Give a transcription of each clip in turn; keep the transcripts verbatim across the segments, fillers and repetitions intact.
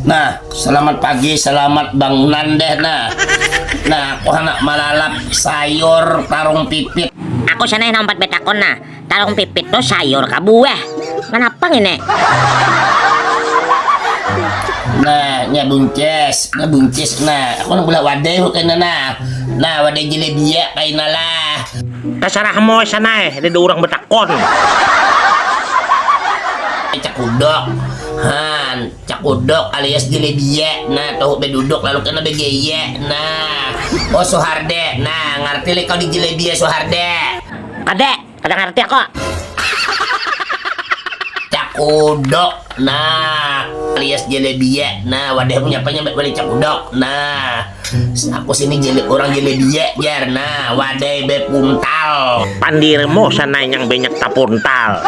Nah, selamat pagi, selamat bangunan deh nah. Nah, aku handak malalap sayur tarung pipit. Aku sana yang nampat betakon nah, tarung pipit tuh sayur kabuah. Kenapa ngene? Nah, nya buncis, nya buncis nah. Aku nang belah wadai kena nah. Nah, wadai jelebia kaina lah. Terserah mau sana eh, ada orang betakon. Cakudok. Han, cakudok alias jelebia. Nah, tahu beduduk lalu kena begeye. Nah, oh Suharde. Nah, ngerti lek kau di jelebia Suharde? Kada, kada ngerti aku. Cakudok. Nah, alias jelebia. Nah, wadah punya apa nyambat wadah cakudok. Nah, aku sini jele orang jelebia jar. Nah, wadai bepuntal. Pandirmu sana yang banyak tapuntal.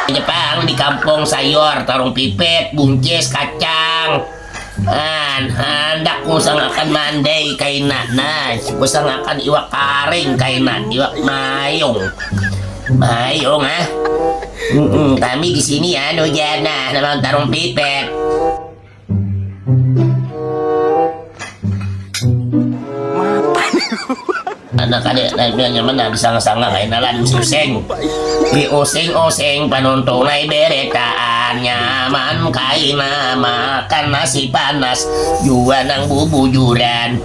Jepang di kampung sayur, tarung pipit, buncis, kacang. An, handak kusangakan mandai kaina. Nah, kusangakan iwak karing kaina, iwak mayung. Mayung ah. Mm-mm, kami di sini anu jana, nama tarung pipit. Anak adik naiknya nyaman nah, bisa ngesanga kain alan using-using. Di using-using panuntung naik beretaan nyaman kaina makan nasi panas jua nang bubujuran.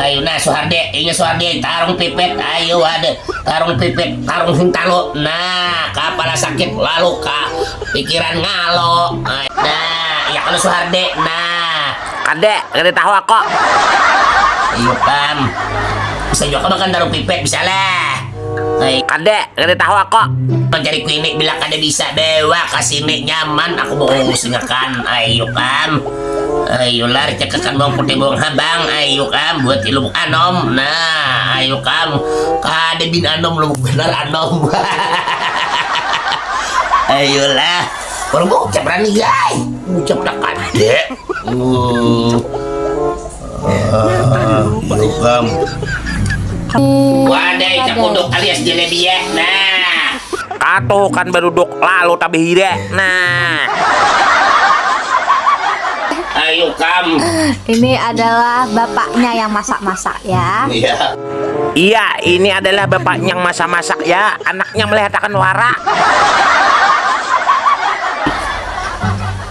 Ayo nah Suharde, inya Suharde tarung pipit, ayo ada tarung pipit, tarung hintalo. Nah, kepala sakit lalu ka pikiran ngalo. Nah, ya kalau Suharde, nah. Kade, kade tahu aku. Ayo pam. Bisa juga makan tarung pipit, bisa lah. Hai. Kade, kade tahu aku. Mencari kuini bila kada bisa bewa ke sini nyaman aku mau ngusingakan. Ayo pam. Ayo lah cekakan bawang putih bawang habang. Ayo kam buat ilmu anom. Nah, ayo kam. Kada bin anom lu benar anom. Ayolah. Orang mau ucap rani gai. Ucap tak kade. Hmm. Ah, ayo kam. Wadai cakuduk alias jelebia. Nah. Katuh kan baduduk lalu tabihira. Nah. Ayo kam. Ini adalah bapaknya yang masak-masak ya. Iya. Iya, ini adalah bapaknya yang masak-masak ya. Anaknya melihatakan wara.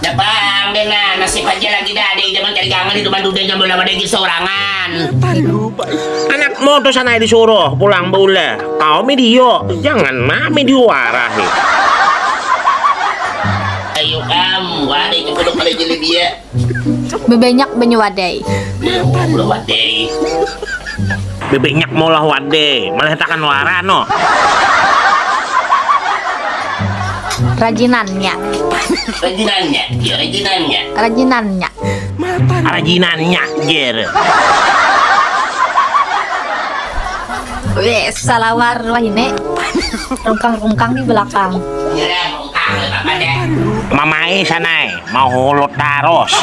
Jepang deh nah, nasib aja lagi dah ada ide mencari gangan di depan duda nyambul lama daging sorangan. Anakmu tuh sana disuruh pulang bula. Kau medio, jangan mah medio warah nih. Ayo kam, wadai cukuduk pada jelebia. Bebanyak banyu wadai. Bebek wadai. Bebeknya molah wadai, malah takan wara no. Rajinannya. Rajinannya, ya rajinannya. Rajinannya. Rajinannya, jer. Weh, salawar wahine. Rungkang-rungkang di belakang. Iya, rungkang, apa deh? Mamae sanai, mau hulut taros.